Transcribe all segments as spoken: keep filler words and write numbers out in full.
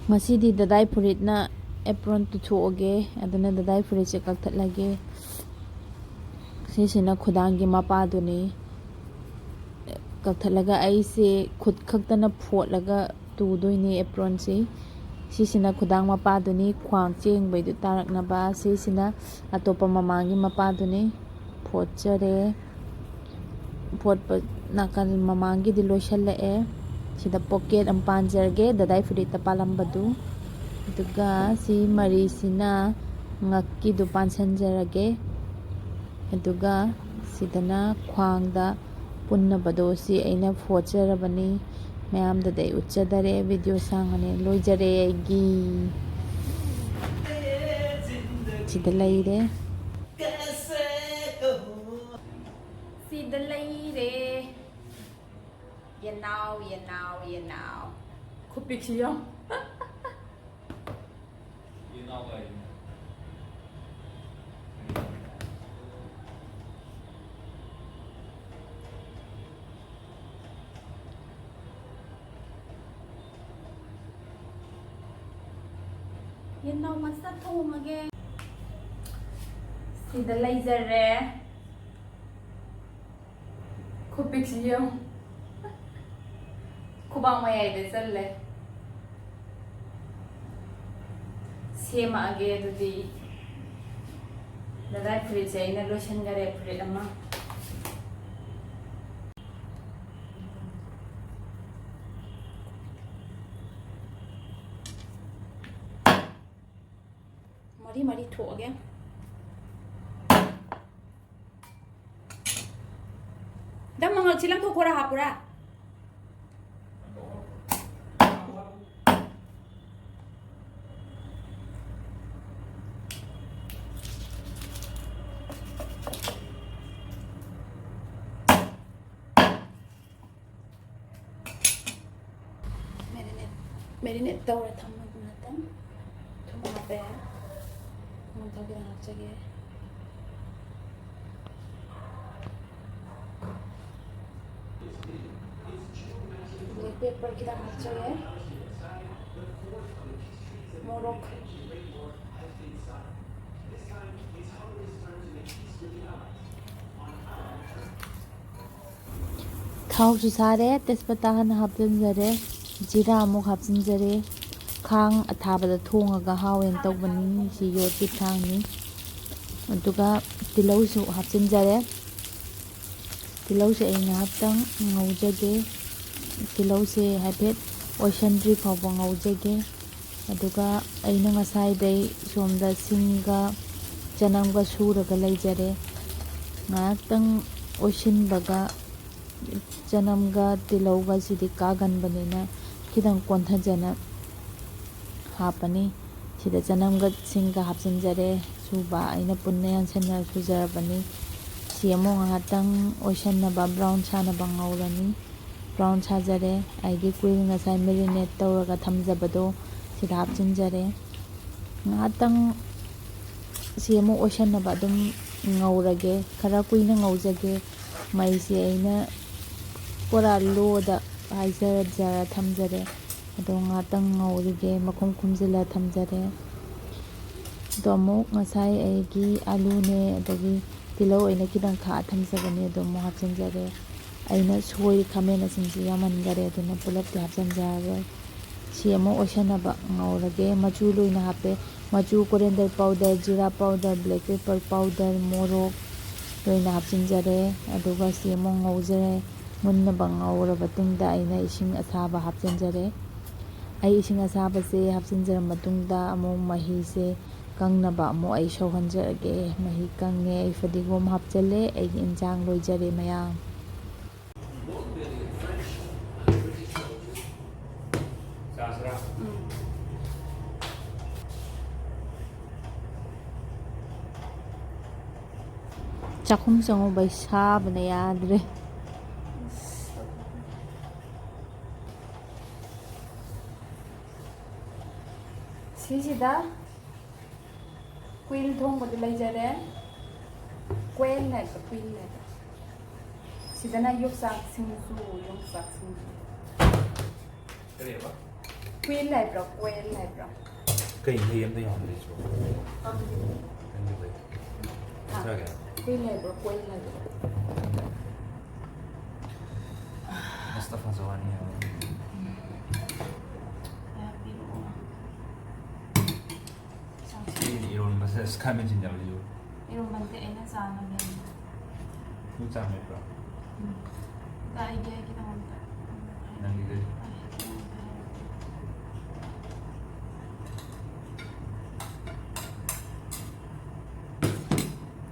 ꯉꯁꯤꯗꯤ ꯗꯗꯥꯏ ꯐꯨꯔꯤꯠꯅ ꯑꯦꯄ꯭ꯔꯣꯟ ꯇꯨꯊꯣꯛꯑꯒꯦ꯫ ꯑꯗꯨꯅ ꯗꯗꯥꯏ ꯐꯨꯔꯤꯠꯁꯦ ꯀꯛꯊꯠꯂꯒꯦ꯫ ꯁꯤꯁꯤꯅ ꯈꯨꯗꯥꯡꯒꯤ ꯃꯄꯥꯗꯨꯅꯤ꯫ ꯀꯛꯊꯠꯂꯒ ꯑꯩꯁꯦ ꯈꯨꯠ ꯈꯛꯇꯅ ꯐꯣꯠꯂꯒ ꯇꯨꯗꯣꯏꯅꯦ ꯑꯦꯄ꯭ꯔꯣꯟꯁꯤ꯫ ꯁꯤꯁꯤꯅ ꯈꯨꯗꯥꯡ ꯃꯄꯥꯗꯨꯅꯤ, ꯈ꯭ꯋꯥꯡ ꯆꯦꯡꯕꯩꯗꯨ ꯇꯥꯔꯛꯅꯕ꯫ ꯁꯤꯁꯤꯅ ꯑꯇꯣꯞꯄ ꯃꯃꯥꯡꯒꯤ ꯃꯄꯥꯗꯨꯅꯤ꯫ ꯐꯣꯠꯆꯔꯦ꯫ ꯐꯣꯠꯄ ꯅꯥꯀꯟ ꯃꯃꯥꯡꯒꯤꯗꯤ ꯂꯣꯏꯁꯜꯂꯛꯑꯦ꯫ ꯁꯤꯗ ꯄꯣꯀꯦꯠ ꯑꯃ ꯄꯥꯟꯖꯔꯒꯦ, ꯗꯗꯥꯏ ꯐꯨꯔꯤꯠꯇ ꯄꯥꯜꯂꯝꯕꯗꯨ꯫ ꯑꯗꯨꯒ ꯁꯤ ꯃꯔꯤꯁꯤꯅ ꯉꯛꯀꯤꯗꯨ ꯄꯥꯟꯁꯟꯖꯔꯒꯦ꯫ ꯑꯗꯨꯒ ꯁꯤꯗꯅ ꯈ꯭ꯋꯥꯡꯗ ꯄꯨꯟꯅꯕꯗꯣ ꯁꯤ ꯑꯩꯅ ꯐꯣꯠꯆꯔꯕꯅꯤ꯫ ꯃꯌꯥꯝꯗꯗꯤ ꯑꯩ ꯎꯠꯆꯗꯔꯦ, ꯚꯤꯗꯤꯑꯣ ꯁꯥꯡꯉꯅꯤ꯫ ꯂꯣꯏꯖꯔꯦ ꯑꯩꯒꯤ꯫ ꯁꯤꯗ ꯂꯩꯔꯦ꯫ ꯁꯤꯗ ꯂꯩꯔꯦ꯫ ꯌꯦꯅꯥꯎ, ꯌꯦꯅꯥꯎ, ꯌꯦꯅꯥꯎ꯫ ꯈꯨꯄꯤꯛꯁꯤ ꯌꯦꯡꯉꯨ꯫ ꯌꯦꯅꯥꯎ ꯃꯆꯥ ꯊꯣꯡꯉꯒꯦ꯫ ꯁꯤꯗ ꯂꯩꯖꯔꯦ꯫ ꯈꯨꯄꯤꯛꯁꯤ ꯌꯦꯡꯉꯨ꯫ ꯈꯨꯕꯥꯛ ꯃꯌꯥꯏꯗ ꯆꯜꯂꯦ꯫ ꯁꯦꯝꯃꯛꯑꯒꯦ ꯑꯗꯨꯗꯤ꯫ ꯗꯗꯥꯏ ꯐꯨꯔꯤꯠꯁꯦ ꯑꯩꯅ ꯂꯣꯏꯁꯤꯟꯈꯔꯦ, ꯐꯨꯔꯤꯠ ꯑꯃ꯫ ꯃꯔꯤ ꯃꯔꯤ ꯊꯣꯛꯑꯒꯦ꯫ ꯗ ꯃꯉꯜꯁꯤ ꯂꯪꯊꯣꯛꯈꯣꯔꯥ ꯍꯥꯞꯄꯨꯔꯥ? Marinate, marinate ꯇꯧꯔ ꯊꯝꯃꯒ ꯉꯥꯛꯇꯪ ꯊꯨꯝ ꯍꯥꯞꯄꯦ꯫ ꯃꯣꯟ ꯊꯣꯛꯀꯦꯔꯥ ꯍꯥꯞꯆꯒꯦ꯫ Pepper ꯈꯤꯇꯪ ꯍꯥꯞꯆꯔꯦ꯫ ꯃꯣꯔꯣꯛ꯫ ꯊꯥꯎꯁꯨ ꯁꯥꯔꯦ, ꯇꯦꯖꯄꯇꯥ ꯍꯥꯟꯅ ꯍꯥꯞꯆꯤꯟꯖꯔꯦ, ꯖꯤꯔꯥ ꯑꯃꯨꯛ ꯍꯥꯞꯆꯤꯟꯖꯔꯦ꯫ ꯈꯥꯡ ꯑꯊꯥꯕꯗ ꯊꯣꯡꯉꯒ ꯍꯥꯎꯋꯦꯅ ꯇꯧꯕꯅꯤ꯫ ꯁꯤ ꯌꯣꯠꯀꯤ ꯈꯥꯡꯅꯤ꯫ ꯑꯗꯨꯒ ꯇꯤꯜꯍꯧꯁꯨ ꯍꯥꯞꯆꯤꯟꯖꯔꯦ꯫ ꯇꯤꯜꯍꯧꯁꯦ ꯑꯩ ꯉꯥꯏꯍꯥꯛꯇꯪ ꯉꯧꯖꯒꯦ꯫ ꯇꯤꯜꯍꯧꯁꯦ ꯍꯥꯏꯐꯦꯠ ꯑꯣꯏꯁꯟꯗ꯭ꯔꯤ ꯐꯥꯎꯕ ꯉꯧꯖꯒꯦ꯫ ꯑꯗꯨꯒ ꯑꯩꯅ ꯉꯁꯥꯏꯗꯩ ꯁꯣꯝꯗ ꯁꯤꯡꯒ ꯆꯅꯝꯒ ꯁꯨꯔꯒ ꯂꯩꯖꯔꯦ꯫ ꯉꯥꯏꯍꯥꯛꯇꯪ ꯑꯣꯏꯁꯤꯟꯕꯒ ꯆꯅꯝꯒ ꯇꯤꯜꯍꯧꯒꯁꯤꯗꯤ ꯀꯥꯒꯟꯕꯅꯤꯅ ꯈꯤꯇꯪ ꯀꯣꯟꯊꯖꯅ ꯍꯥꯞꯄꯅꯤ꯫ ꯁꯤꯗ ꯆꯅꯝꯒ ꯁꯤꯡꯒ ꯍꯥꯞꯆꯤꯟꯖꯔꯦ꯫ ꯁꯨꯕ ꯑꯩꯅ ꯄꯨꯟꯅ ꯌꯥꯟꯁꯟꯅ ꯁꯨꯖꯔꯕꯅꯤ꯫ ꯁꯤ ꯑꯃꯨꯛ ꯉꯥꯏꯍꯥꯛꯇꯪ ꯑꯣꯏꯁꯟꯅꯕ, ꯕ꯭ꯔꯥꯎꯟ ꯁꯥꯅꯕ ꯉꯧꯔꯅꯤ꯫ ꯕ꯭ꯔꯥꯎꯟ ꯁꯥꯖꯔꯦ꯫ ꯑꯩꯒꯤ ꯀꯨꯏꯜ ꯉꯁꯥꯏ ꯃꯦꯔꯤꯅꯦꯠ ꯇꯧꯔꯒ ꯊꯝꯖꯕꯗꯣ ꯁꯤꯗ ꯍꯥꯞꯆꯤꯟꯖꯔꯦ꯫ ꯉꯥꯏꯍꯥꯛꯇꯪ ꯁꯤ ꯑꯃꯨꯛ ꯑꯣꯏꯁꯟꯅꯕ ꯑꯗꯨꯝ ꯉꯧꯔꯒꯦ꯫ ꯈꯔ ꯀꯨꯏꯅ ꯉꯧꯖꯒꯦ꯫ ꯃꯩꯁꯦ ꯑꯩꯅ ꯄꯨꯔꯥ ꯂꯣꯗ ꯍꯥꯏꯖꯔ ꯊꯝꯖꯔꯦ꯫ ꯑꯗꯣ ꯉꯥꯛꯇꯪ ꯉꯧꯔꯤꯒꯦ, ꯃꯈꯨꯝ ꯈꯨꯝꯖꯤꯜꯂ ꯊꯝꯖꯔꯦ꯫ ꯑꯗꯣ ꯑꯃꯨꯛ ꯉꯁꯥꯏ ꯑꯩꯒꯤ ꯑꯂꯨꯅꯦ, ꯑꯗꯒꯤ ꯇꯤꯜꯍꯧ ꯑꯩꯅ ꯈꯤꯇꯪ ꯈꯥꯛꯑ ꯊꯝꯖꯕꯅꯦ, ꯑꯗꯣ ꯑꯃꯨꯛ ꯍꯥꯞꯆꯤꯟꯖꯔꯦ꯫ ꯑꯩꯅ ꯁꯣꯏ ꯈꯥꯃꯦꯟ ꯑꯁꯤꯟꯁꯤ ꯌꯥꯝꯍꯟꯈꯔꯦ, ꯑꯗꯨꯅ ꯄꯨꯂꯞꯇꯤ ꯍꯥꯞꯆꯤꯟꯖꯔꯔꯣꯏ꯫ ꯁꯤ ꯑꯃꯨꯛ ꯑꯣꯏꯁꯟꯅꯕ ꯉꯧꯔꯒꯦ꯫ ꯃꯆꯨ ꯂꯣꯏꯅ ꯍꯥꯞꯄꯦ꯫ ꯃꯆꯨ, coriander powder, ꯖꯤꯔꯥ powder, black pepper powder, ꯃꯣꯔꯣꯛ ꯂꯣꯏꯅ ꯍꯥꯞꯆꯤꯟꯖꯔꯦ꯫ ꯑꯗꯨꯒ ꯁꯤ ꯑꯃꯨꯛ ꯉꯧꯖꯔꯦ꯫ ꯃꯨꯟꯅꯕ ꯉꯧꯔꯕ ꯃꯇꯨꯡꯗ ꯑꯩꯅ ꯏꯁꯤꯡ ꯑꯁꯥꯕ ꯍꯥꯞꯆꯤꯟꯖꯔꯦ꯫ ꯑꯩ ꯏꯁꯤꯡ ꯑꯁꯥꯕꯁꯦ ꯍꯥꯞꯆꯤꯟꯖꯔꯕ ꯃꯇꯨꯡꯗ ꯑꯃꯨꯛ ꯃꯍꯤꯁꯦ ꯀꯪꯅꯕ ꯑꯃꯨꯛ ꯑꯩ ꯁꯧꯍꯟꯖꯔꯒꯦ꯫ ꯃꯍꯤ ꯀꯪꯉꯦ, ꯑꯩ ꯐꯗꯤꯒꯣꯝ ꯍꯥꯞꯆꯜꯂꯦ꯫ ꯑꯩꯒꯤ ꯏꯟꯁꯥꯡ ꯂꯣꯏꯖꯔꯦ ꯃꯌꯥꯝ꯫ ꯆꯥꯛꯈꯨꯝ ꯆꯪꯉꯨꯕꯩ ꯁꯥꯕꯅ ꯌꯥꯗ꯭ꯔꯦ꯫ ꯁꯤꯁꯤꯗ ꯀꯨꯏꯜ ꯊꯣꯡꯕꯗꯨ ꯂꯩꯖꯔꯦ꯫ ꯀ꯭ꯋꯦꯜ ꯍꯥꯏꯕ, ꯀꯨꯏꯜ ꯍꯥꯏꯕ꯫ ꯁꯤꯗꯅ ꯌꯣꯡꯆꯥꯛ ꯁꯤꯡꯖꯨ, ꯌꯣꯡꯆꯥꯛ ꯁꯤꯡꯖꯨ꯫ ꯀꯔꯤꯕ? ꯀ꯭ꯋꯤꯜ ꯍꯥꯏꯕ꯭ꯔꯣ, ꯀ꯭ꯋꯦꯜ ꯍꯥꯏꯕ꯭ꯔꯣ? ꯀꯩ ꯍꯩ ꯑꯝꯇ ꯌꯥꯎꯗ꯭ꯔꯤꯁꯤꯕꯣ? ꯀꯩꯅꯣ ꯂꯩ꯫ ꯍꯥ? ꯆꯥꯒꯦ? ꯀ꯭ꯋꯤꯜ ꯍꯥꯏꯕ꯭ꯔꯣ, ꯀ꯭ꯋꯦꯜ ꯍꯥꯏꯕ꯭ꯔꯣ? ꯃꯨꯁꯇꯐꯥ ꯖꯋꯥꯅꯤ ꯍꯥꯏꯕ꯫ ꯌꯥ, ꯄꯤꯔꯛꯑꯣ꯫ ꯆꯥꯛꯁꯤ꯫ ꯁꯤ ꯏꯔꯣꯟꯕꯁꯦ ꯁꯤ ꯈꯥꯃꯦꯟ ꯑꯁꯤꯟ ꯌꯥꯎꯔꯤꯁꯤꯕꯨ? ꯏꯔꯣꯟꯕ ꯅꯠꯇꯦ, ꯑꯩꯅ ꯆꯥꯅꯕꯅꯦ꯫ ꯅꯪ ꯆꯥ ꯂꯩꯕ꯭ꯔꯣ? ꯎꯝ꯫ ꯑꯗ ꯑꯩꯒꯤ, ꯑꯩꯒꯤ ꯅꯉꯣꯟꯗ꯫ ꯅꯪꯒꯤꯗꯤ?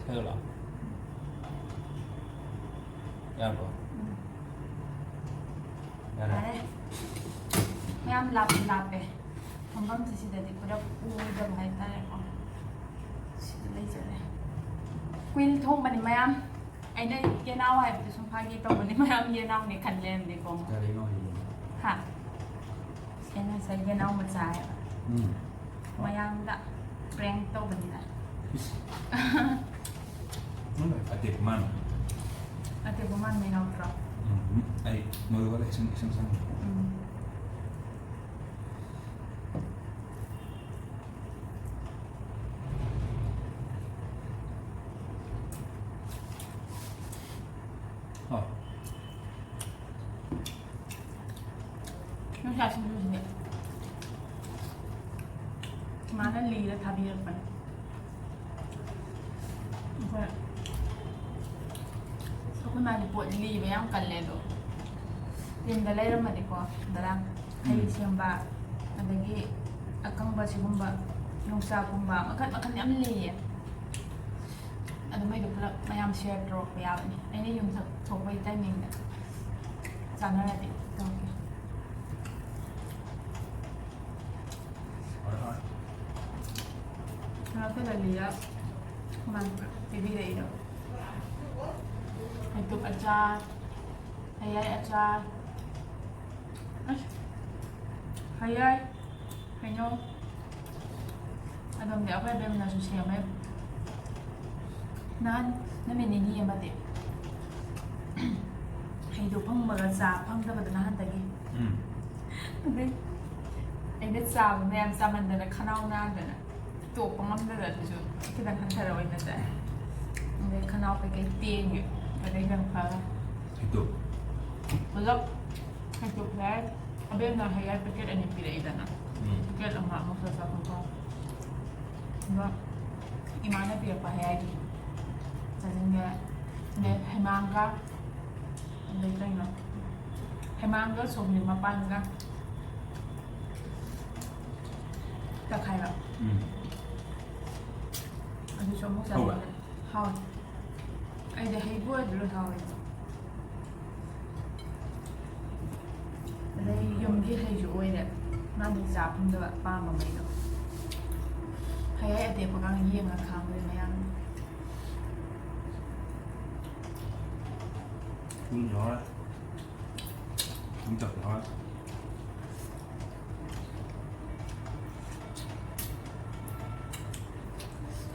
ꯁꯤꯗ ꯂꯥꯛꯑꯣ꯫ ꯌꯥꯔꯕꯣ? ꯎꯝ꯫ ꯌꯥꯔꯦ? ꯌꯥꯔꯦ꯫ ꯃꯌꯥꯝ ꯂꯥꯞꯄꯦ, ꯂꯥꯞꯄꯦ꯫ ꯐꯝꯐꯝꯁꯦ ꯁꯤꯗꯗꯤ ꯄꯨꯂꯞ ꯎꯗꯕ ꯍꯥꯏꯇꯥꯔꯦꯀꯣ꯫ ꯁꯤꯗ ꯂꯩꯖꯔꯦ꯫ ꯀ꯭ꯋꯤꯜ ꯊꯣꯡꯕꯅꯤ ꯃꯌꯥꯝ꯫ ꯑꯩꯅ ꯌꯦꯅꯥꯎ ꯍꯥꯏꯕꯗꯨ ꯁꯨꯝ ꯐꯥꯒꯤ ꯇꯧꯕꯅꯤ, ꯃꯌꯥꯝ ꯌꯦꯅꯥꯎꯅꯦ ꯈꯜ ꯂꯩꯔꯝꯅꯤꯀꯣ꯫ ꯀꯔꯤꯅꯣ ꯍꯥꯏꯁꯤꯕꯣ? ꯍꯥ? ꯑꯩꯅ ꯉꯁꯥꯏ ꯌꯦꯅꯥꯎ ꯃꯆꯥ ꯍꯥꯏꯕ꯫ ꯎꯝ꯫ ꯃꯌꯥꯝꯗ prank ꯇꯧꯕꯅꯤꯗ꯫ ꯏꯁ꯫ ꯅꯪ ꯑꯇꯦꯛꯄ ꯃꯥꯟꯕ꯫ ꯑꯇꯦꯛꯄ ꯃꯥꯟꯕ ꯌꯥꯎꯗ꯭ꯔꯣ? ꯎꯝ꯫ ꯑꯩ ꯃꯔꯨ ꯑꯣꯏꯅ ꯏꯁꯝ, ꯏꯁꯝ ꯁꯝꯕ꯫ ꯎꯝ꯫ ꯑꯣ꯫ ꯌꯣꯡꯆꯥꯛ ꯁꯤꯡꯖꯨꯁꯤꯗꯤ ꯏꯃꯥꯅ ꯂꯤꯔ ꯊꯥꯕꯤꯔꯛꯄꯅꯦ꯫ ꯑꯩꯈꯣꯏ, ꯑꯩꯈꯣꯏ ꯃꯥꯗꯤ ꯄꯣꯠ ꯂꯤꯕ ꯌꯥꯝ ꯀꯜꯂꯦ ꯑꯗꯣ꯫ ꯌꯨꯝꯗ ꯂꯩꯔꯝꯃꯗꯤꯀꯣ, ꯗꯗꯥ, ꯍꯩ ꯎꯝ꯫ ꯁꯦꯝꯕ, ꯑꯗꯒꯤ ꯑꯀꯪꯕ ꯁꯤꯒꯨꯝꯕ, ꯌꯣꯡꯆꯥꯛꯀꯨꯝꯕ, ꯃꯈꯜ ꯃꯈꯜ ꯌꯥꯝ ꯂꯤꯌꯦ꯫ ꯑꯗꯨꯃꯩꯗꯣ ꯄꯨꯂꯞ ꯃꯌꯥꯝ share ꯇꯧꯔꯛꯄ ꯌꯥꯕꯅꯤ꯫ ꯑꯩꯅ ꯌꯨꯝ ꯊꯣꯛ-, ꯊꯣꯛꯄꯒꯤ timingꯗ ꯆꯥꯟꯅꯔꯗꯤ ꯇꯧꯔꯛꯀꯦ꯫ ꯍꯣꯏ, ꯍꯣꯏ꯫ ꯉꯥꯛꯇꯗ ꯂꯤꯔ ꯃꯥꯅ ꯄꯤꯕꯤꯔꯛꯏꯗꯣ꯫ ꯍꯩꯇꯨꯞ ꯑꯆꯥꯔ, ꯍꯩꯌꯥꯏ ꯑꯆꯥꯔ, ꯑꯁ, ꯍꯩꯌꯥꯏ, ꯍꯩꯅꯧ꯫ ꯑꯗꯣꯝꯗꯤ ꯑꯩꯈꯣꯏ ꯑꯕꯦꯝꯃꯅꯁꯨ ꯁꯦꯝꯃꯦ꯫ ꯅꯍꯥꯟ ꯅꯨꯃꯤꯠ ꯅꯤꯅꯤ ꯑꯃꯗꯤ ꯍꯩꯗꯣ ꯐꯪꯕꯒ ꯆꯥ ꯐꯪꯗꯕꯗꯣ ꯅꯍꯥꯟꯗꯒꯤ꯫ ꯎꯝ꯫ ꯑꯗꯩ ꯑꯩꯅ ꯆꯥꯕ ꯃꯌꯥꯝ ꯆꯥꯃꯟꯗꯅ ꯈꯅꯥꯎ ꯅꯥꯗꯅ ꯇꯣꯛꯄ ꯉꯝꯗꯅ ꯑꯗꯨꯁꯨ ꯈꯤꯇꯪ ꯍꯟꯊꯔ ꯑꯣꯏꯅ ꯆꯥꯏ꯫ ꯑꯗꯩ ꯈꯅꯥꯎ ꯀꯩꯀꯩ ꯇꯦꯡꯉꯦ꯫ ꯑꯗꯩ ꯈꯤꯇꯪ ꯐꯔꯦ꯫ ꯍꯩꯇꯨꯞ꯫ ꯄꯨꯂꯞ ꯍꯩꯇꯨꯞ ꯌꯥꯏ꯫ ꯑꯕꯦꯝꯅ ꯍꯩ ꯌꯥꯏ ꯄꯦꯀꯦꯠ ꯑꯅꯤ ꯄꯤꯔꯛꯏꯗꯅ꯫ ꯎꯝ꯫ ꯄꯦꯀꯦꯠ ꯑꯃ ꯑꯃꯨꯛ ꯆꯥꯊꯣꯛꯈ꯭ꯔꯣ꯫ ꯑꯗꯨꯒ ꯏꯃꯥꯅ ꯄꯤꯔꯛꯄ ꯍꯩ ꯌꯥꯏꯗꯨꯁꯨ ꯆꯥꯅꯤꯡꯉꯦ꯫ ꯑꯗꯩ ꯍꯩꯃꯥꯡꯒ ꯑꯗꯩ ꯀꯩꯅꯣ? ꯍꯩꯃꯥꯡꯒ ꯁꯧꯒ꯭ꯔꯤ ꯃꯄꯥꯟꯒ ꯇꯛꯈꯥꯏꯕ꯫ ꯎꯝ꯫ ꯑꯗꯨꯁꯨ ꯑꯃꯨꯛ ꯍꯥꯎꯕ꯭ꯔꯥ? ꯆꯥꯅꯤꯡꯉꯦ꯫ ꯍꯥꯎꯋꯦ꯫ ꯑꯩꯗꯤ ꯍꯩꯕꯨ ꯑꯣꯏꯔꯗꯤ ꯂꯣꯏ ꯍꯥꯎꯋꯦ꯫ ꯑꯗꯩ ꯌꯨꯝꯒꯤ ꯍꯩꯁꯨ ꯑꯣꯏꯔꯦ꯫ ꯃꯥꯗꯤ ꯆꯥ ꯐꯪꯗꯕ ꯄꯥꯝꯕ ꯃꯩꯗꯣ꯫ ꯍꯩ ꯑꯇꯦꯛꯄꯒ ꯌꯦꯡꯉ ꯈꯥꯡꯕꯗꯤ ꯃꯌꯥꯝ꯫ ꯎꯝ, ꯍꯣꯏ꯫ ꯎꯝ, ꯍꯣꯏ꯫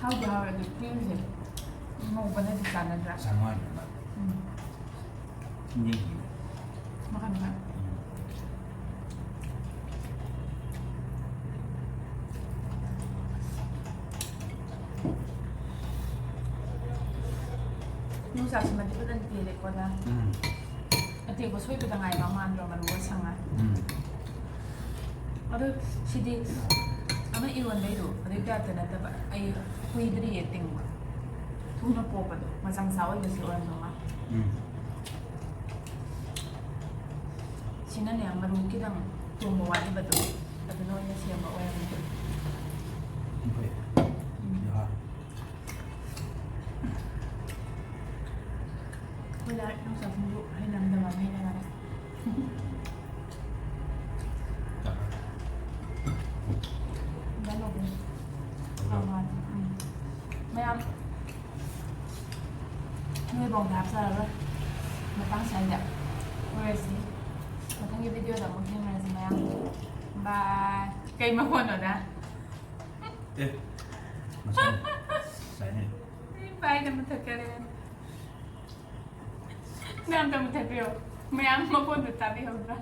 ꯍꯥꯎꯗꯤ ꯍꯥꯎꯋꯦ ꯑꯗꯨ creamꯁꯦ ꯉꯧꯕꯅꯗꯤ ꯆꯥꯟꯅꯗ꯭ꯔꯥ? ꯆꯥꯅꯤꯡꯉꯥꯏꯅꯦꯕ꯫ ꯎꯝ꯫ ꯌꯦꯡꯁꯤꯅꯦ꯫ ꯃꯈꯟ ꯃꯈꯟ꯫ ꯎꯝ꯫ ꯌꯣꯡꯆꯥꯛꯁꯤꯃꯗꯤ ꯐꯖꯅ ꯄꯦꯜꯂꯦꯀꯣ, ꯗꯥ? ꯎꯝ꯫ ꯑꯇꯦꯛꯄ ꯁꯣꯏꯕꯗ ꯉꯥꯏꯕ ꯃꯥꯟꯗ꯭ꯔꯣ, ꯃꯔꯨꯒ ꯁꯪꯉ? ꯎꯝ꯫ ꯑꯗꯨ ꯁꯤꯗꯤ ꯑꯃ ꯏꯔꯣꯟꯕꯩꯗꯣ ꯑꯗꯨꯏ typeꯇ ꯅꯠꯇꯕ, ꯑꯩ ꯀꯨꯏꯗ꯭ꯔꯤꯌꯦ ꯇꯤꯡꯕ꯫ ꯊꯨꯅ ꯄꯣꯞꯄꯗꯣ, ꯃꯆꯥ ꯃꯆꯥ ꯑꯣꯏꯕꯁꯤ ꯑꯣꯏꯔꯝꯗꯧ ꯃꯥꯜꯂꯦ꯫ ꯎꯝ꯫ ꯁꯤꯅꯅꯦ, ꯃꯔꯨ ꯈꯤꯇꯪ ꯇꯣꯡꯕ ꯋꯥꯠꯂꯤꯕꯗꯣ, ꯑꯗꯨꯅ ꯑꯣꯏꯅ ꯁꯦꯝꯕ ꯑꯣꯏꯔꯝꯃꯦ꯫ ꯎꯝ, ꯐꯩ꯫ ꯎꯝ꯫ ꯌꯥ꯫ ꯑꯩꯈꯣꯏ ꯗꯥ ꯌꯣꯡꯆꯥꯛ ꯁꯤꯡꯖꯨ ꯍꯩꯅꯝꯗꯕ ꯑꯃ ꯍꯩꯅꯔꯦ꯫ ꯌꯥ꯫ ꯗꯥ ꯂꯣꯕꯦ꯫ ꯍꯥꯎꯕ꯭ꯔꯥ? ꯎꯝ꯫ ꯃꯌꯥꯝ ꯅꯣꯏꯕꯧꯗ ꯍꯥꯞꯆꯔꯔꯣꯏ꯫ ꯃꯇꯥꯡ ꯁ꯭ꯋꯥꯏꯗ ꯂꯣꯏꯔꯁꯤ꯫ ꯃꯊꯪꯒꯤ videoꯗ ꯑꯃꯨꯛ ꯊꯦꯡꯅꯔꯁꯤ ꯃꯌꯥꯝ꯫ Bye꯫ ꯀꯩ ꯃꯈꯣꯟꯅꯣꯗ? ꯑꯦ, ꯉꯁꯥꯏ, ꯉꯁꯥꯏꯅꯦ꯫ Byeꯗ ꯃꯨꯊꯠꯈꯔꯦ꯫ ꯃꯌꯥꯝꯗ ꯃꯨꯊꯠꯄꯤꯔꯣ꯫ ꯃꯌꯥꯝ ꯃꯈꯣꯟꯗꯣ ꯇꯥꯕꯤꯍꯧꯗ꯭ꯔꯥ?